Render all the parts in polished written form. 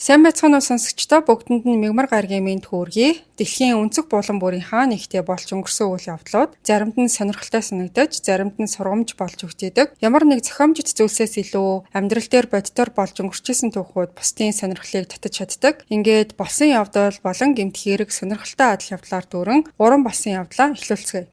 Сайн байцгаана уу, сонсогчдоо, бүгдэнд нь Мегмар гарагийн мэнд хүргэе. Дэлхийн өнцөг булан бүрийн хаа нэгтээ болж өнгөрсөн үйл явдлууд заримд нь сонирхолтой санагдаж, заримд нь сургамж болж өгдөг. Ямар нэг зохиомжит зүйлсээс илүү амьдрал дээр боддоор болж өнгөрч исэн түүхүүд бусдын сонирхлыг татаж чаддаг. Ингээд болсон явдал болон гэмт хэрэг, сонирхолтой адал явдлаар дүүрэн гурван болсон явдлаа эхлүүлцгээе.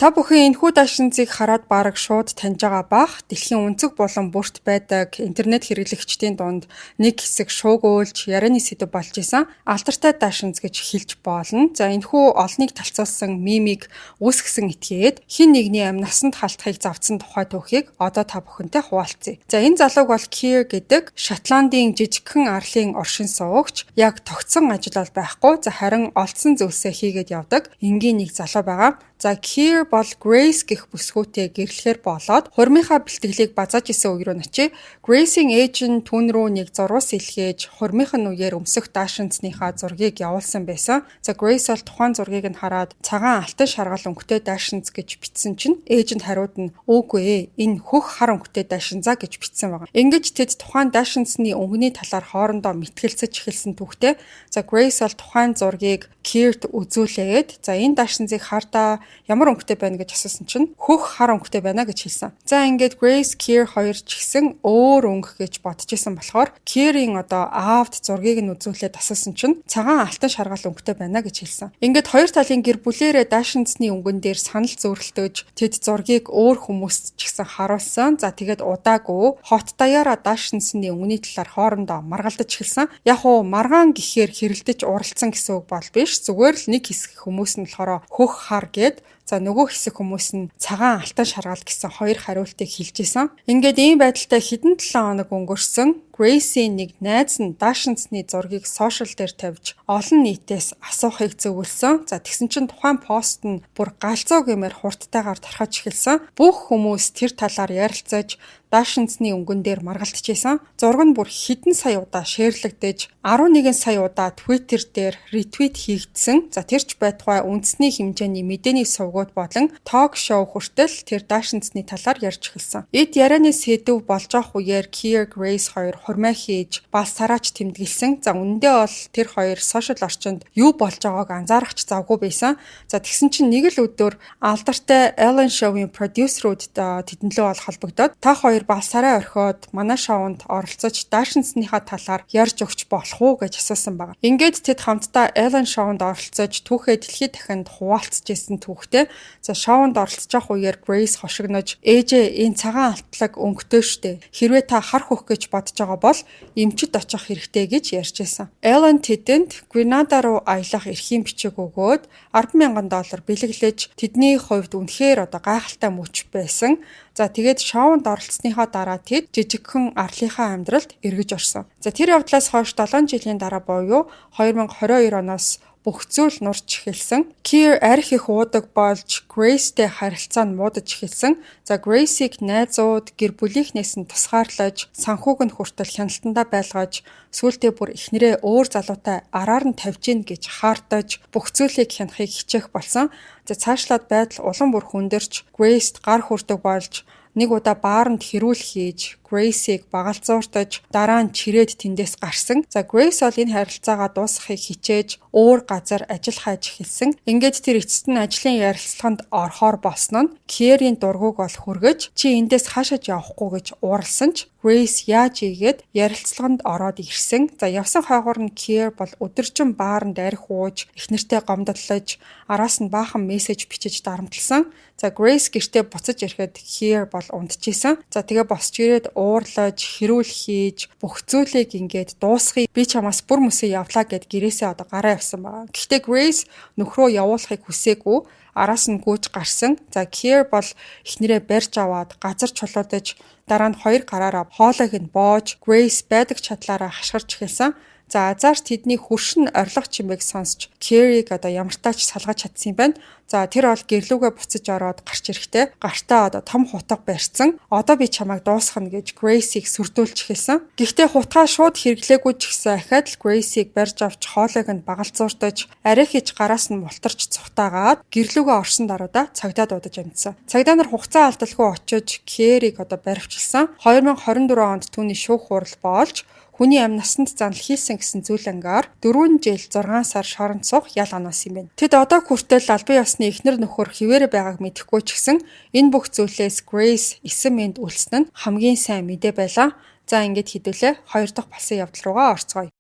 Та бүхэн энэхүү даашинзыг хараад бараг шууд таньж байгаа бах. Дэлхийн өнцөг булан бүрт байдаг интернет хэрэглэгчдийн дунд нэг хэсэг шуугиулж ярианы сэдэв болж исэн алдартай даашинз гэж хэлж болно. За, энэхүү олныг талцуулсан meme ийг үүсгэсэн этгээд хэн нэгний амь насанд халтахыг завдсан тухай түүхийг одоо та бүхэнтэй хуваалцъя. За, энэ залууг бол Keir гэдэг Шотландын жижигхэн арлын оршин суугч, яг тогтсон ажил бол байхгүй. За, харин олдсон зүйлсээ хийгээд явдаг энгийн нэг залуу байгаа. За, Keir бол Grace гэх бүсгүйтэй гэрлэхээр болоод хурмынхаа бэлтгэлийг базааж исэн үе рүү очив. Grace-ийн ээж нь түүн рүү нэг зурвас илгээж, хурмынх нь үеэр өмсөх даашинзныхаа зургийг явуулсан байсан. За, Grace бол тухайн зургийг нь хараад цагаан алтан шаргал өнгөтэй даашинз гэж бичсэн чинь ээж нь хариуд нь "Үгүй ээ, энэ хөх хар өнгөтэй даашинзаа" гэж бичсэн байна. Ингэж тэд тухайн даашинзны өнгөний талаар хоорондоо мэтгэлцэж эхэлсэн түүхтэй. За, Grace бол тухайн зургийг Keir-т үзүүлээд, за, энэ даашинзыг хардаа, ямар өнгөтэй байна гэж асуусан чинь хөх хар өнгөтэй байна гэж хэлсэн. За, ингээд Grace, Keir хоёр ч гэсэн өөр өнгө гэж бодож исэн болохоор Keir-ийн одоо аавд зургийг нь үзүүлээд асуусан чинь цагаан алтан шаргал өнгөтэй байна гэж хэлсэн. Ингээд хоёр талын гэр бүлээрээ даашинзны өнгөн дээр санал зөрөлдөж, тэд зургийг өөр хүмүүст ч гэсэн харуулсан. За, тэгээд удаагүй хот даяараа даашинзны өнгөний талаар хоорондоо маргалдаж эхэлсэн. Яг уу маргаан гэхээр хэрэлдэж уралдсан гэсэн үг бол биш. Зүгээр л нэг хэсэг хүмүүс нь болохоор хөх хар гээд, за, нөгөө хэсэг хүмүүс нь цагаан алтан шаргал гэсэн хоёр хариултыг хэлж исэн. Ингээд ийм байдалтай хэдэн 7 хоног өнгөрсөн. Grace-ийн нэг найз нь даашинзны зургийг social дээр тавьж олон нийтээс асуухыг зөвлөсөн. За, тэгсэн чинь тухайн пост нь бүр галзуу гэмээр хурдтайгаар тархаж эхэлсэн. Бүх хүмүүс тэр талаар ярилцаж, даашинзны өнгөн дээр маргалдчихсан. Зураг нь бүр хэдэн сая удаа share лэгдэж, 11 сая удаа Twitter дээр retweet хийгдсэн. За, тэр ч байтугай үндэсний хэмжээний мэдээний сувгууд болон talk show хүртэл тэр даашинзны талаар ярьж эхэлсэн. Эд ярианы сэдэв болж явах үеэр Keir, Grace хоёр хурмаа хийж, бал сараач тэмдэглэсэн. За, үнэндээ бол тэр хоёр social орчинд юу болж байгааг анзаарах ч завгүй байсан. За, тэгсэн чинь нэг л өдөр алдартай Ellen Show-ийн продюсерүүд тэдэн лүү бол холбогдоод, та хоёр бал сараа орхиод манай шоунд оролцож даашинзныхаа талаар ярьж өгч болох уу гэж асуусан байна. Ингээд тэд хамтдаа Ellen Show-нд оролцож түүхээ дэлхийд дахинд хуваалцж исэн түүхтэй. За, шоунд оролцож явах үеэр Grace хошигнож, "Ээжээ, энэ цагаан алтлаг өнгөтэй штэ. Хэрвээ та хар хөх гэж бодож байгаа бол эмчид очих хэрэгтэй" гэж ярьж байсан. Ellen тэдэнд Гренада руу аялах эрхийн бичиг өгөөд 10,000 доллар бэлэглэж, тэдний хувьд үнэхээр одоо гайхалтай мөч байсан. За, тэгээд шоунд оролцсныхаа дараа тэд жижигхэн арлынхаа амьдралд эргэж орсон. За, тэр явдлаас хойш 7 жилийн дараа буюу 2022 оноос бүх зүйл нурж эхэлсэн. Keir арх их уудаг болж Grace-тэй харилцаа нь муудаж эхэлсэн. За, Grace-ийг найзууд, гэр бүлийнхнээс нь тусгаарлаж, санхүүг нь хүртэл хяналтандаа байлгаж, сүүлдээ бүр эхнэрээ өөр залуутай араар нь тавьж гин гэж хаардаж, бүх зүйлийг хянахыг хичээх болсон. За, цаашлаад байдал улам бүр хүндэрч, Grace-д гар хүрдэг болж, нэг удаа бааранд хэрүүл хийж, Grace-ийг багалзууртаж, дараа нь чирээд тэндээс гарсан. За, Grace бол энэ харилцаагаа дуусгахыг хичээж өөр газар ажил хайж эхэлсэн. Ингээд тэр эцэст нь ажлын ярилцлаганд орохоор болсон нь Keir-ийн дургүйг бол хүргэж, чи эндээс хаашаа ч явахгүй гэж ууралсан ч Grace яаж ийгээд ярилцлаганд ороод ирсэн. За, явсан хойгоор нь Keir бол өдөржин бааранд архи ууж, эхнэртэй гомдлож, араас нь баахан мессеж бичиж дарамтлсан. За, Grace гэртээ буцаж ирэхэд Keir бол унтчихсан. За, тэгээ босч ирээд уурлаж, хэрүүл хийж, бүх зүйлийг ингээд дуусгая. Би чамаас бүр мөсөө явлаа гэд гэрээсээ одоо гараа явсан байгаа. Гэхдээ Grace нөхрөө явуулахыг хүсээгүй, араас нь гүйж гарсан. За, Keir бол эхнэрээ барьж аваад газар чулуудаж, дараа нь хоёр гараараа хоолойг нь боож, Grace байдаг чадлаараа хашгирч эхэлсэн. За, азаар тэдний хөршин орилох чимээг сонсч Keir-ийг одоо ямартаа ч салгаж чадсан юм байна. За, тэр бол гэрлүүгээ буцаж ороод гарч ирэхдээ гартаа одоо том хутга барьсан. Одоо би чамайг дуусгана гэж Grace-ийг сүрдүүлж эхэлсэн. Гэхдээ хутгаа шууд хэрэглээгүй ч гэсэн ахиад л Grace-ийг барьж авч хоолойг нь багалзууртаж, арай хийж гараас нь мултарч цухтаагаад гэрлүүгээ орсон даруйда цагдаа дуудаж амжсан. Цагдаа нар хугацаа алдалгүй очиж Keir-ийг одоо баривчилсан. эхэлсэн. 2024 онд түүний шүүх хурал болж, хүний амь насанд занал хийсэн гэсэн зүйлэнгээр 4 жил 6 сар шоронд суух ял оноос юм байна. Тэд одоо хүртэл албан ёсны эхнэр нөхөр хэвээрээ байгааг мэдэхгүй ч гэсэн энэ бүх зүйлээс Grace 9 мэнд үлдсэн нь хамгийн сайн мэдээ байлаа. За, ингээд хэдүүлээ хоёр дахь болсон явдал руугаа орцгоё.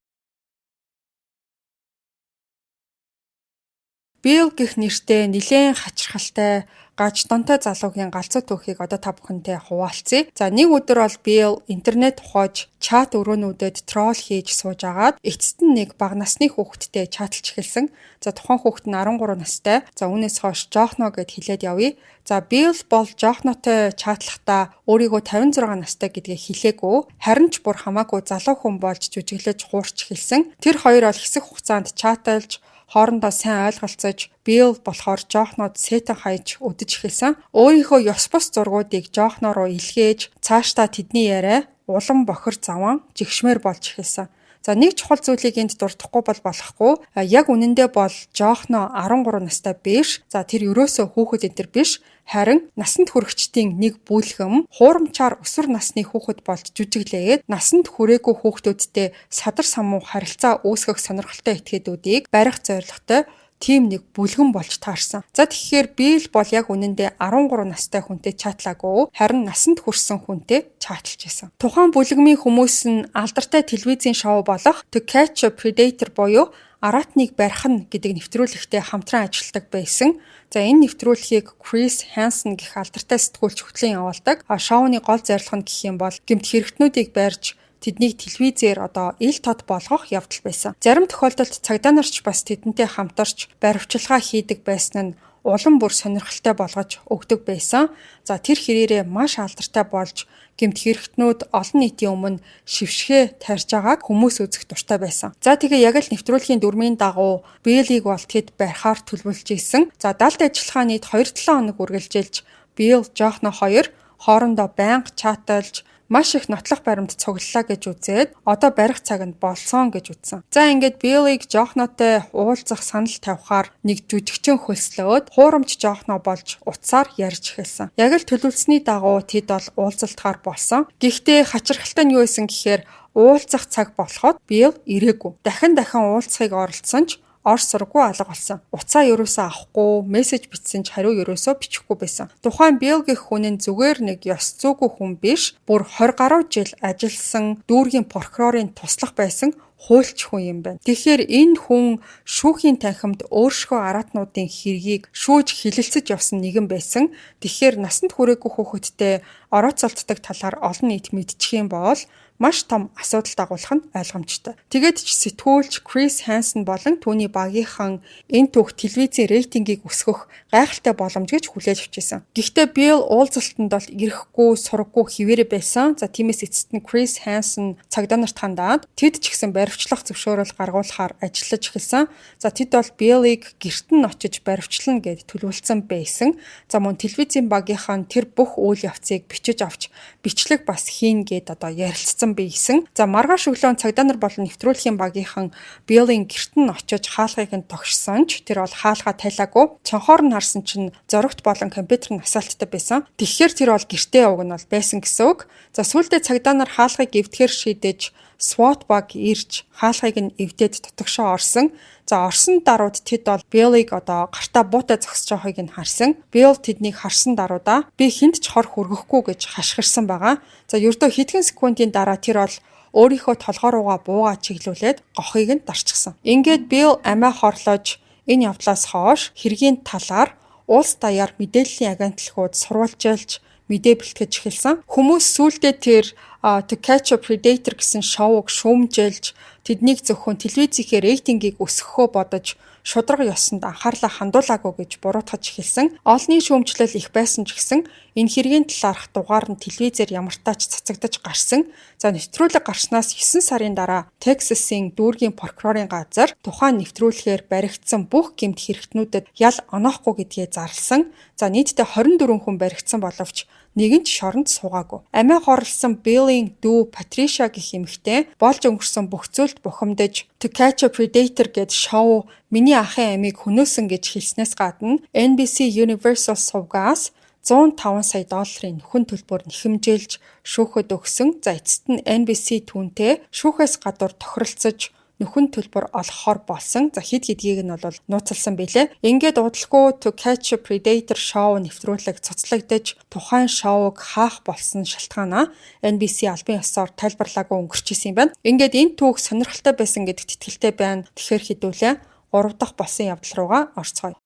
Bill гэх нэртэй нэлээн хачирхалтай, гаж донтой залуугийн галзуу түүхийг одоо та бүхэнтэй хуваалцъя. За, нэг өдөр бол Bill интернет ухаж, чат өрөөнүүдэд troll хийж сууж агаад эцэст нь нэг бага насны хүүхэдтэй чаталж эхэлсэн. За, тухайн хүүхэд нь 13 настай. За, үүнээс хойш Жоохно гэд хэлээд явъя. За, Bill бол Жоохнотой чатлахдаа өөрийгөө 56 настай гэдгээ хэлээгүй. Харин ч бүр хамаагүй залуу хүн болж жүжиглэж хуурч эхэлсэн. Тэр хоёр бол хэсэг хугацаанд чаталж, хоорондоо сайн ойлголцож, Bill болохоор Жоохнод сэтэн хаяж өдөж эхэлсэн. Өөрийнхөө ёс бус зургуудыг Жоохно руу илгээж, цаашдаа тэдний яриа улам бохир заван жигшмээр болж эхэлсэн. За, нэг чухал зүйлийг энд дурдахгүй бол болохгүй. Яг үнэндээ бол Жоохно 13 настай биш. За, тэр ерөөсөө хүүхэд энэ төр биш. Харин насанд хүрэгчдийн нэг бүлгэм хуурамчаар өсвөр насны хүүхэд болж жүжиглээд, насанд хүрээгүй хүүхдүүдтэй садар самуу харилцаа үүсгэх сонирхолтой этгээдүүдийг барих зорилготой тийм нэг бүлгэн болж таарсан. За, тэгэхээр Билл бол яг үнэндээ 13 настай хүнтэй чатлаагүй, харин насанд хүрсэн хүнтэй чаталж байсан. Тухайн бүлгэмийн хүмүүс нь алдартай телевизийн шоу болох To Catch a Predator буюу Араатныг барих нь гэдэг нэвтрүүлэгтээ хамтран ажилладаг байсан. За, энэ нэвтрүүлгийг Chris Hansen гэх алдартай сэтгүүлч хөтлөн явуулдаг. А шоуны гол зорилго нь гэх юм бол гэмт хэрэгтнүүдийг барьж, тэднийг телевизээр одоо ил тод болгох явдал байсан. Зарим тохиолдолд цагдаа нар ч бас тэдэнтэй хамтарч баривчилгаа хийдэг байсан нь улам бүр сонирхолтой болгож өгдөг байсан. За, тэр хэрээрээ маш алдартай болж, гэмт хэрэгтнүүд олон нийтийн өмнө шившгээ тарьж байгааг хүмүүс үзэх дуртай байсан. За, тэгээ яг л нэвтрүүлгийн дүрмийн дагуу Биллийг бол тэд барихаар төлөвлөж исэн. За, далд ажиллагаа нийт 2-7 хоног үргэлжилж, Билл, Жоохно хоёр хоорондоо байнга чаталж, маш их нотлох баримт цуглалаа гэж үзээд, одоо барих цаг нь болсон гэж үзсэн. За, ингээд Биллийг Жоохнотой уулзах санал тавихаар нэг жүжигчин хөлслөөд, хуурамч Жоохно болж утсаар ярьж эхэлсэн. Яг л төлөвлөсний дагуу тэд бол уулзалтгаар болсон. Гэхдээ хачирхалтай нь юу байсан гэхээр уулзах цаг болоход Билл ирээгүй. Дахин дахин уулзахыг оролдсон ч ор сургуу алга болсон. Утсаа ерөөсөө авахгүй, мессеж бичсэн ч хариу ерөөсөө бичихгүй байсан. Тухайн Билл гэх хүн нь зүгээр нэг ёс зүйгүй хүн биш, бүр 20 гаруй жил ажилласан дүүргийн прокурорын туслах байсан хуульч хүн юм байна. Тэгэхээр энэ хүн шүүхийн танхимд өөршгөө араатнуудын хэргийг шүүж хилэлцэж явсан нэгэн байсан. Тэгэхээр насанд хүрээгүй хүүхэдтэй орооцолддог талаар олон нийт мэдчих юм бол маш том асуудал дагуулах нь ойлгомжтой. Тэгээд ч сэтгүүлч Chris Hansen болон түүний багийнхан энэ түүх телевизийн рейтингийг өсгөх гайхалтай боломж гэж хүлээж авч исэн. Гэхдээ Bill уулзалтанд бол ирэхгүй, сураггүй хэвээрээ байсан. За, тиймээс эцэст нь Chris Hansen цагдаа нарт хандаад, тэд ч гэсэн баривчлах зөвшөөрөл гаргуулахаар ажиллаж эхэлсэн. За, тэд бол Bill-ыг гэрт нь очиж баривчлана гэд төлөвлөсөн байсан. За, мөн телевизийн багийнхан тэр бүх үйл явцыг бичиж авч, бичлэг бас хийн гэд одоо ярилцсан байсан. За, маргааш өглөө цагдаа нар болон нэвтрүүлгийн багийнхан Биллийн гэрт нь очиж хаалгыг нь тогшсон ч тэр бол хаалгаа тайлаагүй. Цонхоор нь харсан чинь зурагт болон компьютер нь асаалттай байсан. Тэгэхээр тэр бол гэртээ уг нь бол байсан гэсэн үг. За, сүүлдээ цагдаа нар хаалгыг эвдэхээр шийдэж, SWAT баг ирж хаалгыг нь эвдээд дотогшоо орсон. За, орсон даруйд тэд бол Билл-ийг одоо гартаа буутай зогсож байгааг нь харсан. Билл тэднийг харсан даруйдаа "Би хэнд ч хор хүргэхгүй" гэж хашгирсан байгаа. За, ердөө хэдхэн секундын дараа тэр бол өөрийнхөө толгой руугаа буугаа чиглүүлээд гохыг нь дарчихсан. Ингээд Билл амиа хорлож, энэ явдлаас хойш хэргийн талаар улс даяар мэдээллийн агентлагууд сурвалжилж, мэдээ бэлтгэж эхэлсэн. Хүмүүс сүүлдээ тэр To Catch a Predator гэсэн шоуг шүүмжилж, тэднийг зөвхөн телевизийнхээ рейтингийг өсгөхөө бодож шударга ёсонд анхаарлаа хандуулаагүй гэж буруутгаж эхэлсэн. Олонний шүүмжлэл их байсан ч гэсэн энэ хэргийн талаарх дугаар нь телевизээр ямартаа ч цацагдаж гарсан. За, нэвтрүүлэг гарснаас 9 сарын дараа Тексасын дүүргийн прокурорын газар тухайн нэвтрүүлгээр баригдсан бүх гэмт хэрэгтнүүдэд ял оноохгүй гэдгээ зарласан. За, нийтдээ 24 хүн баригдсан боловч нэгэн ч шоронд суугаагүй. Амиа хорлосон Биллийн дүү Патриша гэх эмэгтэй болж өнгөрсөн бүх зүйлд бухимдаж, To Catch a Predator гээд шоу миний ахын амийг хөнөөсөн гэж хэлснээс гадна NBC Universal сувгаас 105 сая долларын нөхөн төлбөр нэхэмжилж шүүхэд өгсөн. За эцэст нь NBC түүнтэй шүүхээс гадуур тохиролцож нөхөн төлбөр олгохоор болсон. За хэд хэдгийг нь бол нууцласан билээ. Ингээд удалгүй To Catch a Predator шоу нэвтрүүлэг цуцлагдаж, тухайн шоуг хаах болсон шалтгаанаа NBC албан ёсоор тайлбарлаагүй өнгөрч исэн юм байна. Ингээд энэ түүх сонирхолтой байсан гэдэгт итгэлтэй байна. Тэгэхээр хэдүүлээ 3 дахь болсон явдал руугаа орцгоё.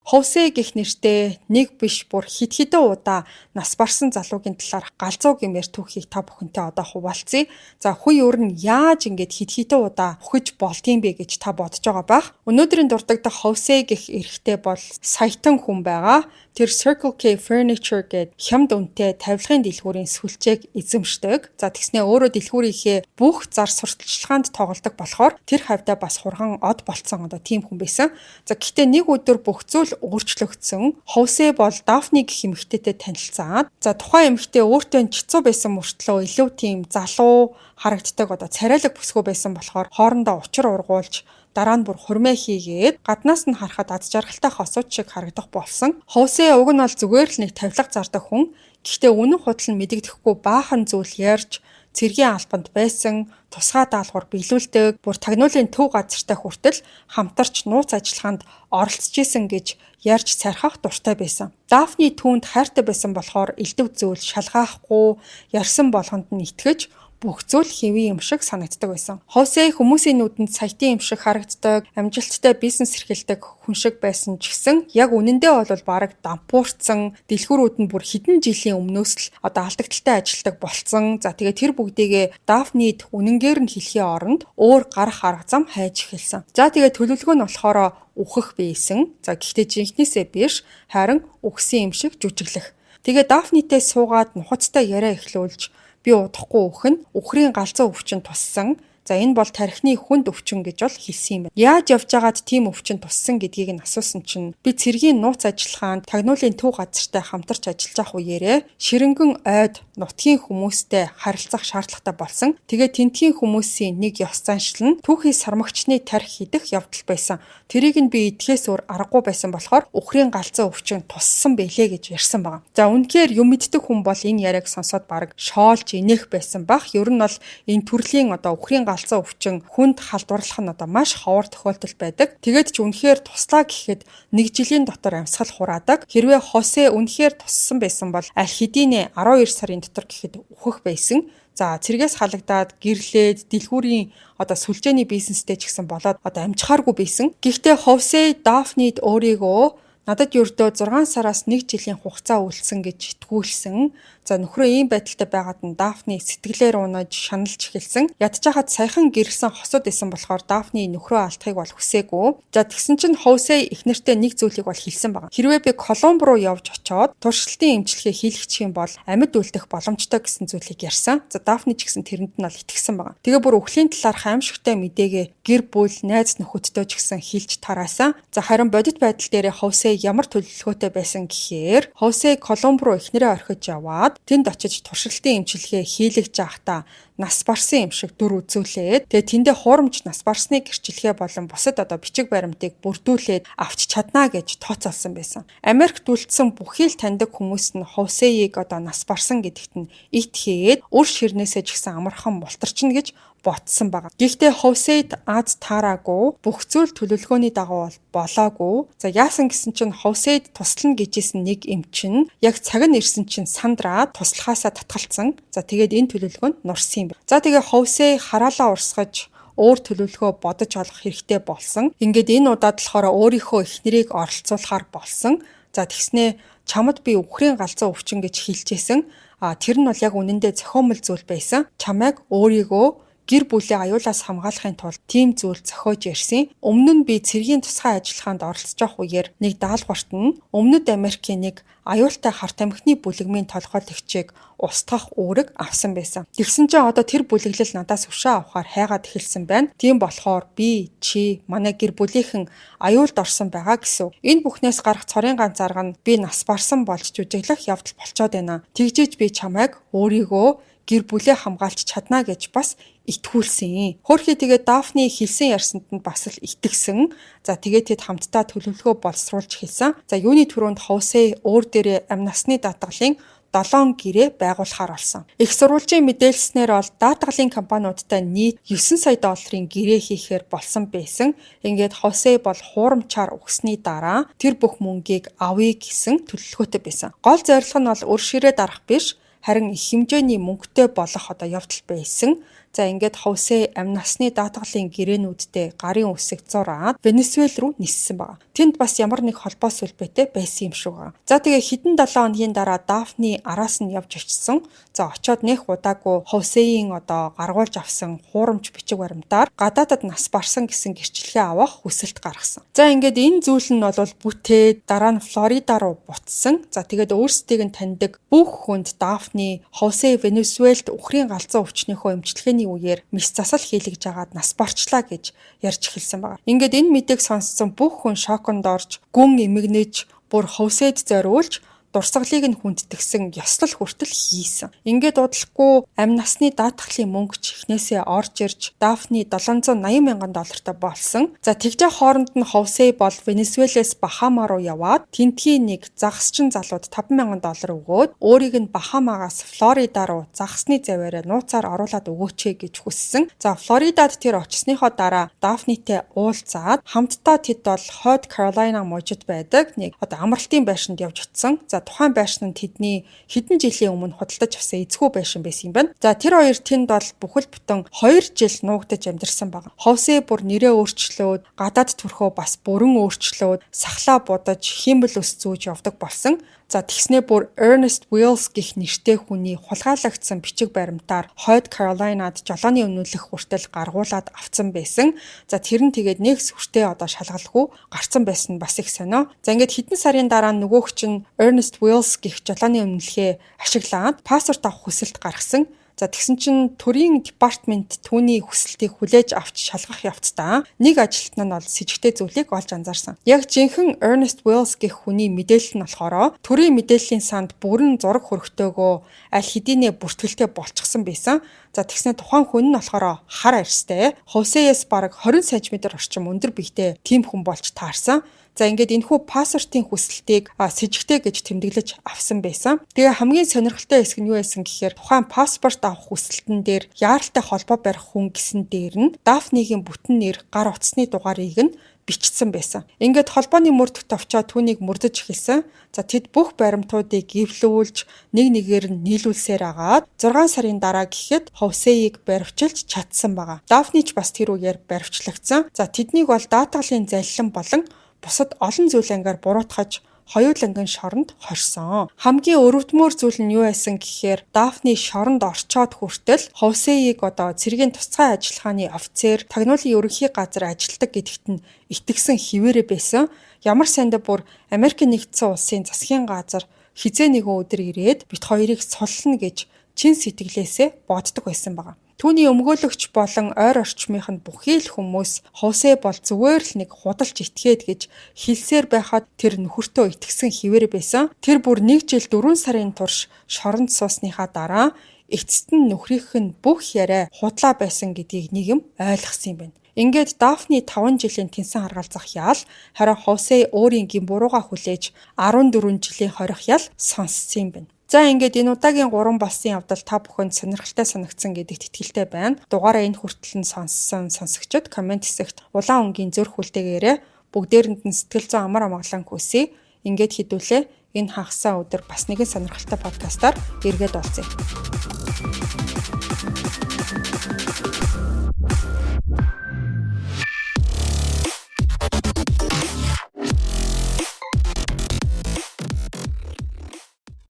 Ховсэ гэх нэртэй нэг биш, бүр хэд хэдэн удаа нас барсан залуугийн талаар галзуу гэмээр түүхийг та бүхэнтэй одоо хуваалцъя. За, хүн ер нь яаж ингэж хэд хэдэн удаа үхэж болдгийм бэ гэж та бодож байгаа байх. Өнөөдрийн дурддагдах Ховсэ гэх эрэгтэй бол саятан хүн байгаа. Тэр Circle K Furniture гээд хямд үнэтэй тавилгын дэлгүүрийн сүлжээг эзэмшдэг. За, тэгснээ өөрөө дэлгүүрийнхээ бүх зар сурталчилгаанд тоглодог болохоор тэр хавьдаа бас хурган од болцсон одоо тийм хүн байсан. За, гэхдээ нэг өдөр бүх зүйл өөрчлөгдсөн. Ховсэ бол Дафни гэх эмэгтэйтэй танилцаад, за, тухайн эмэгтэй өөртөө чицүү байсан мөртлөө илүү тийм залуу харагддаг, одоо царайлаг бүсгүй байсан болохоор хоорондоо учир ургуулж, дараа нь бүр хурмаа хийгээд, гаднаас нь харахад аз жаргалтай хосууд шиг харагдах болсон. Ховсэ уг нь бол зүгээр л нэг тавилга зардаг хүн. Гэхдээ үнэн худал нь мэдэгдэхгүй баахан зүйл ярьж, цэргийн албанд байсан, тусгай даалгавар биелүүлдэг, бүр тагнуулын төв газартай хүртэл хамтарч нууц ажиллагаанд оролцож исэн гэж ярьж сархах дуртай байсан. Дафни түүнд хайртай байсан болохоор элдэв зүйл шалгаахгүй, ярьсан болгонд нь итгэж, бүх зүйл хэвийн юм шиг санагддаг байсан. Хосе хүмүүсийн нүдэнд саятын юм шиг харагддаг, амжилттай бизнес эрхэлдэг хүн шиг байсан ч гэсэн яг үнэндээ бол бараг дампуурсан, дэлгүүрүүд нь бүр хэдэн жилийн өмнөөс л одоо алдагдaltaй ажилладаг болцсон. За, тэгээ тэр бүгдийгээ Дафнид үнэнгээр нь хэлэхийн оронд өөр гарах арга зам хайж эхэлсэн. За, тэгээ төлөвлөгөө нь болохоор үхэх байсан. За, гэхдээ жинхнээсээ биш, харин үхсэн юм шиг жүжиглэх. Тэгээ Дафнитэй суугаад нухацтай яриа эхлүүлж, би удахгүй үхэн, үхрийн галзуу өвчин туссан. За, энэ бол тархины хүнд өвчин гэж бол хэлсэн юм байна. Яаж явж байгаад тийм өвчин туссан гэдгийг нь асуусан чинь би цэргийн нууц ажиллагаанд тагнуулын төв газартай хамтарч ажиллаж байх үеэрээ ширэнгэн ойд нутгийн хүмүүстэй харилцах шаардлагатай болсон. Тэгээ тентхийн хүмүүсийн нэг ёс заншил нь түүхий сармагчны тархи идэх явдал байсан. Тэрийг нь би идэхээс өөр аргагүй байсан болохоор үхрийн галзуу өвчин туссан байлээ гэж ярьсан байгаа. За, үнэхээр юм мэддэг хүн бол энэ яриаг сонсоод бараг шоолж инеэх байсан бах. Ер нь бол энэ төрлийн одоо үхрийн галзуу өвчин хүнд халдварлах нь одоо маш ховор тохиолдол байдаг. Тэгээд ч үнэхээр туслаа гэхэд нэг жилийн дотор амьсгал хураадаг. Хэрвээ Хосе үнэхээр туссан байсан бол аль хэдийнэ 12 сарын дотор гэхэд үхэх байсан. За, цэргээс халагдаад, гэрлээд, дэлгүүрийн одоо сүлжээний бизнестэй ч гэсэн болоод одоо амжихааргүй байсан. Гэхдээ Хосе Дафнид өөрийгөө надад ердөө 6 сараас 1 жилийн хугацаа үлдсэн гэж итгүүлсэн. За, нөхрөө ийм байдалтай байгаад нь Дафни сэтгэлээр унаж, шаналж эхэлсэн. Ядчаахад саяхан гэрэлсэн хосууд исэн болохоор Дафни нөхрөө алдахыг бол хүсээгүй. За, тэгсэн чинь Хоусей эхнэртээ нэг зүйлийг бол хэлсэн байгаа. Хэрвээ би Колумб руу явж очоод туршилтын эмчилгээ хийлгэчих юм бол амьд үлдэх боломжтой гэсэн зүйлийг ярьсан. За, Дафни ч гэсэн тэрэнд нь бол итгэсэн байгаа. Тэгээ бүр үхлийн талаарх аимшигтай мэдээгээ гэр бүл, найз нөхөдтэй ч гэсэн хэлж тараасан. За, харин бодит байдал дээрээ Хоусей ямар төлөвлөгөөтэй байсан гэхээр Хоусей Колумб руу эхнэрээ орхиж яваад, тэнд очиж туршилтын эмчилгээ хийлгэж байхдаа нас барсан юм шиг дүр үзүүлээд, тэгээ тэндээ хуурамч нас барсны гэрчлэгээ болон бусад одоо бичиг баримтыг бүрдүүлээд авч чаднаа гэж тооцоолсон байсан. Америкт үлдсэн бүхий л таньдаг хүмүүс нь Ховсеийг одоо нас барсан гэдэгт нь итгээд, үр ширнээсээ ч гэсэн амархан мултарчна гэж ботсон байгаа. Гэхдээ Ховсейд аз таараагүй, бүх зүйл төлөвлөгөөний дагуу болоогүй. За, яасан гэсэн чинь Ховсейд туслана гэжсэн нэг эмчин яг цаг нь ирсэн чинь сандраад туслахаасаа татгалцсан. За, тэгээд энэ төлөвлөгөө нь нурсан юм байна. За, тэгээ Ховсей хараалаа урсгаж өөр төлөвлөгөө бодож олох хэрэгтэй болсон. Ингээд энэ удаад болохоор өөрийнхөө эхнэрийг оролцуулахар болсон. За, тэгснээ чамд би үхрийн галзуу өвчин гэж хэлжсэн. А тэр нь бол яг үнэндээ зохиомл зүйл байсан. Чамайг өөрийгөө, гэр бүлээ аюулаас хамгаалахын тулд тийм зүйл зохиож ярьсан. Өмнө нь би цэргийн тусгай ажиллагаанд оролцож явах үеэр нэг даалгаварт нь Өмнөд Америкийн нэг аюултай хар тамхины бүлэгмийн толгойлогчийг устгах үүрэг авсан байсан. Тэгсэн чинь одоо тэр бүлэглэл надаас өшөө авахар хайгаад эхэлсэн байна. Тийм болохоор би, чи, манай гэр бүлийнхэн аюулд орсон байгаа гэсэн. Энэ бүхнээс гарах цорын ганц арга нь би нас барсан болж жүжиглэх явдал болчоод байна. Тэгжээж би чамайг өөрийгөө Гэр бүлээ хамгаалж чадна гэж бас итгүүлсэн. Хөөрхий тэгээд Дафны хэлсэн ярьсанд нь бас л итгэсэн. За, тэгээд тэд хамтдаа төлөвлөгөө боловсруулж хэлсэн. За, юуны түрүүнд Хосе өөр дээрээ амь насны даатгалын 7 гэрээ байгуулахаар болсон. Их сурвалжийн мэдээлснээр бол даатгалын компаниудтай нийт 9 сая долларын гэрээ хийхээр болсон байсан. Ингээд Хосе бол хуурамчаар өгсөний дараа тэр бүх мөнгийг авъя гэсэн төлөвлөгөөтэй байсан. Гол зорилго нь бол өр ширээ дарах биш, харин их хэмжээний мөнгөтэй болох одоо явдал байсан. За, ингээд Хосе амь насны даатгалын гэрээнүүдтэй гарын үсэг зураад Венесуэл рүү ниссэн байгаа. Тэнд бас ямар нэг холбоо сүлбээтэй байсан юм шиг байгаа. За, тэгээ хэдэн 7 хоногийн дараа Дафны араас нь явж очсон. За, очоод нэх удаагүй Хосеийн одоо гаргуулж авсан хуурамч бичиг баримтаар гадаадад нас барсан гэсэн гэрчлэгээ авах хүсэлт гаргасан. За, ингээд энэ зүйл нь бол бүтээд дараа нь Флорида руу буцсан. За, тэгээд өөрсдийг нь таньдаг бүх хүнд Дафны Хосе Венесуэлд үхрийн галзуу өвчнийхөө эмчилгээний үеэр мэс засал хийлгэж агаад нас барчлаа гэж ярьж эхэлсэн байна. Ингээд энэ мэдээг сонссон бүх хүн шоконд орж, гүн эмгэнэж, бүр Хосед зориулж дурсгалыг нь хүндэтгсэн ёслол хүртэл хийсэн. Ингээд удалгүй амь насны даатгалын мөнгө ч эхнээсээ орж ирж Дафны 780 мянган доллартай болсон. За, тэгжээ хооронд нь Хосе бол Венесуэлээс Бахама руу яваад тэндхийн нэг загасчин залууд 5 мянган доллар өгөөд өөрийг нь Бахамагаас Флорида руу загасны заваараа нууцаар оруулаад өгөөч гэж хүссэн. За, Флоридад тэр очисныхоо дараа Дафнитэй уулзаад хамтдаа тэд бол Хойд Каролайна мужид байдаг нэг одоо амралтын байшинд явж очсон. За, тухайн байшин нь тэдний хэдэн жилийн өмнө худалдаж авсан эцгүү байшин байсан юм байна. За, тэр хоёр тэнд бол бүхэл бүтэн 2 жил нуугдаж амьдарсан байгаа. Хосе бүр нэрээ өөрчлөөд, гадаад төрхөө бас бүрэн өөрчлөөд, сахлаа будаж, хиймэл ус зүүж явдаг болсон. За, тэгснээ бүр Ernest Wills гэх нэртэй хүний хулгайлагдсан бичиг баримтаар Хойд Каролайнад жолооны үнэлэх хүртэл гаргуулад авцсан байсан. За, тэр нь тэгээд нэг сүртэй одоо шалгалгүй гарцсан байсан нь бас их сонио. За, ингээд хэдэн сарын дараа нөгөөх чинь Ernest Wills гэх жолооны үнэлгээ ашиглаад паспорт авах хүсэлт гаргасан. За, тэгсэн чинь төрийн департамент түүний хүсэлтийг хүлээж авч шалгах явцдаа нэг ажилтан нь бол сэжигтэй зүйлийг олж анзаарсан. Яг жинхэнэ Ernest Wills гэх хүний мэдээлэл нь болохоор төрийн мэдээллийн санд бүрэн зураг хөрөгтэйгөө аль хэдийнэ бүртгэлтэй болчихсон байсан. За, тэгснэ тухайн хүн нь болохоор хар арьстай, Хосеяс бараг 20 см орчим өндөр биетэй тийм хүн болж таарсан. За, ингээд энэхүү паспортын хүсэлтийг сэжигтэй гэж тэмдэглэж авсан байсан. Тэгээ хамгийн сонирхолтой хэсэг нь юу байсан гэхээр тухайн паспорт авах хүсэлтэн дээр яаралтай холбоо барих хүн гэсэн дээр нь Дафнигийн бүтэн нэр, гар утасны дугаарыг нь бичсэн байсан. Ингээд холбооны мөр товчоо түүнийг мөрдөж эхэлсэн. За, тэд бүх баримтуудыг эвлүүлж, нэг нэгээр нь нийлүүлсээр агаад 6 сарын дараа гэхэд Хосеийг баривчилж чадсан байгаа. Дафни ч бас тэр үеэр баривчлагдсан. За, тэднийг бол даатгалын заллин болон бусад олон зүйл ангаар буруутгаж хоёулангийн шоронд хорсон. Хамгийн өрөвдмөр зүйл нь юу байсан гэхээр Дафны шоронд орчоод хүртэл Хосеийг одоо цэргийн тусгай ажиллагааны офицер, тагнуулын ерөнхий газар ажилладаг гэдэгт нь итгэсэн хിവэрэ байсан. Ямар сайндаа бүр Америкийн нэгдсэн улсын засгийн газар хизээ нэгэн өдөр ирээд бит хоёрыг суллана гэж чин сэтгэлээсээ боддог байсан байгаа. Түүний өмгөөлөгч болон ойр орчмынх нь бүхий л хүмүүс Хосе бол зүгээр л нэг худалч итгээд гэж хэлсээр байхад тэр нөхөртөө итгэсэн хിവэр байсан. Тэр бүр 1 жил 4 сарын турш шоронд суусныхаа дараа эцэст нь нөхрийнх нь бүх яриа худлаа байсан гэдгийг нийгэм ойлгосон юм байна. Ингээд Дафны 5 жилийн тэнсэн харгалзах ял, харин Хосе өөрийн гэм бурууга хүлээж 14 жилийн хорих ял сонссон юм байна. За, ингээд энэ удаагийн 3 болсон явдал та бүхэнд сонирхолтой санагдсан гэдэгт итгэлтэй байна. Дугаараа энэ хүртэл нь сонссон сонсогчид comment хэсэгт улаан өнгийн зүрх үлдээгээрэй. Бүгдээрэнд нь сэтгэл зүйн амар амгалан хүсье. Ингээд хэдүүлээ энэ хагасаа өдөр бас нэгэн сонирхолтой подкастаар эргээд уулзъя.